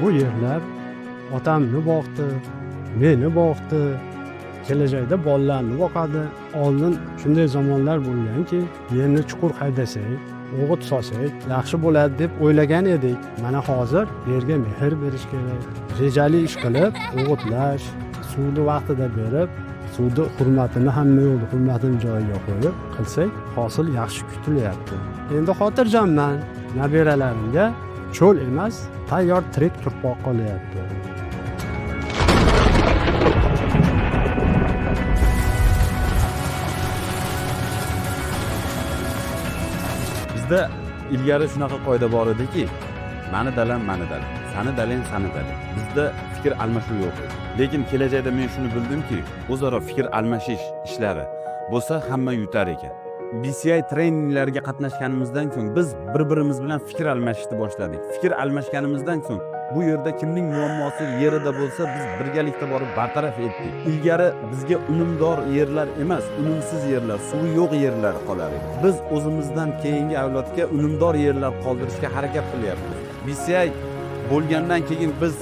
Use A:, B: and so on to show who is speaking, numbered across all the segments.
A: Bu yerlar otamni boqdi, meni boqdi, kelajakda bolalarni boqadi. Oldin shunday zamonlar bo'lganki, yerni chuqur haydasak, o'g'it solsak yaxshi bo'ladi deb o'ylagan edik. Mana hozir yerga mehr berish kerak. Rejali ish qilib, o'g'itlash, suvni vaqtida berib, suvni hurmatini, hamma yo'lni hurmatini joyiga qo'yib qilsak, hosil yaxshi kutilyapti. Endi xotirjamman, nabiralarimga cho'l emas, tayyor tirik turpoq qolyapti.
B: Bizda ilgari shunaqa qoida bor ediki, mani dalam mani dalam, sani dalang sani dalang. Bizda fikr almashuv yo'q edi. Lekin kelajakda men shuni bildimki, o'zaro fikr almashish ishlari bo'lsa hamma yutar ekan. BCI treninglarga qatnashganimizdan so'ng biz bir-birimiz bilan fikr almashishni boshladik. Fikr almashganimizdan so'ng bu yerda kimning muammosi yerida bo'lsa, biz birgalikda borib bartaraf etdik. Ilgari bizga unumdor yerlar emas, unumsiz yerlar, suvi yo'q yerlar qolar edi. Biz o'zimizdan keyingi avlodga unumdor yerlar qoldirishga harakat qilyapmiz. BCI bo'lgandan keyin biz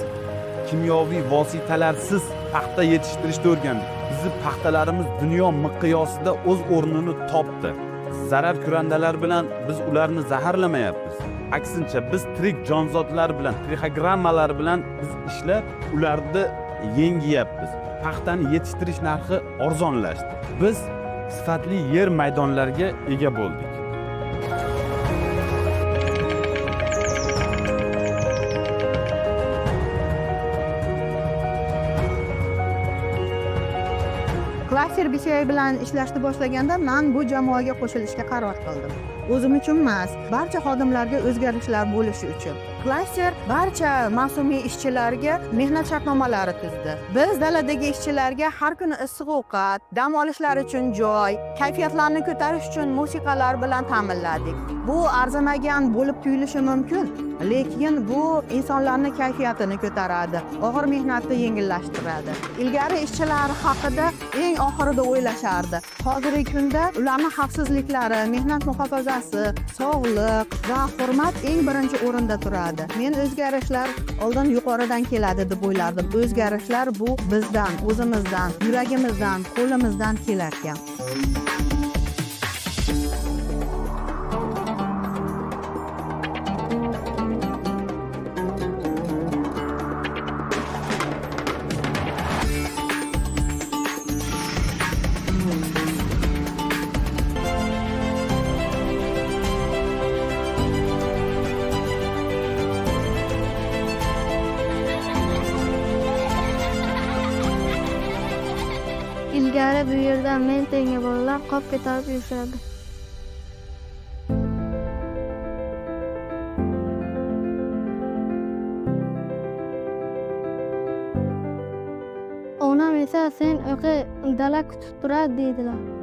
B: kimyoviy vositalarsiz paxta yetishtirishni o'rgandik. Bizni paxtalarimiz dunyo miqyosida o'z o'rnini topdi. Zarar kurandalar bilan biz ularni zaharlamayapmiz. Aksincha biz tirik jonzotlar bilan, trixogrammalar bilan biz ishlab ularni yengiyapmiz. Paxtani yetishtirish narxi arzonlashdi. Biz sifatli yer maydonlariga ega bo'ldik.
C: Klaster BCI bilan ishlashni boshlaganda men bu jamoaga qo'shilishga qaror qildim. O'zim uchun emas, barcha xodimlarga o'zgarishlar bo'lishi uchun. Klaster barcha mavsumiy ishchilarga mehnat shartnomalari tuzdi. Biz daladagi ishchilarga har kuni issiq ovqat, dam olishlari uchun joy, kayfiyatlarini ko'tarish uchun musiqalar bilan ta'minladik. Bu arzimagan bo'lib tuyulishi mumkin, lekin bu insonlarning kayfiyatini ko'taradi, og'ir mehnatni yengillashtiradi. Ilgari ishchilar haqida eng oxirida o'ylashardi. Hozirgi kunda ularning xavfsizliklari, mehnat muhofazasi, sog'liq va hurmat eng birinchi o'rinda turadi. Men o'zgarishlar oldin yuqoridan keladi deb o'ylardim. O'zgarishlar bu bizdan, o'zimizdan, yuragimizdan, qo'limizdan kelar ekan.
D: Ilgari bu yerdan men tengi bolalar qop ko'tarib yurishardi. Onam esa sen o'qi, dala kutib turadi deydilar.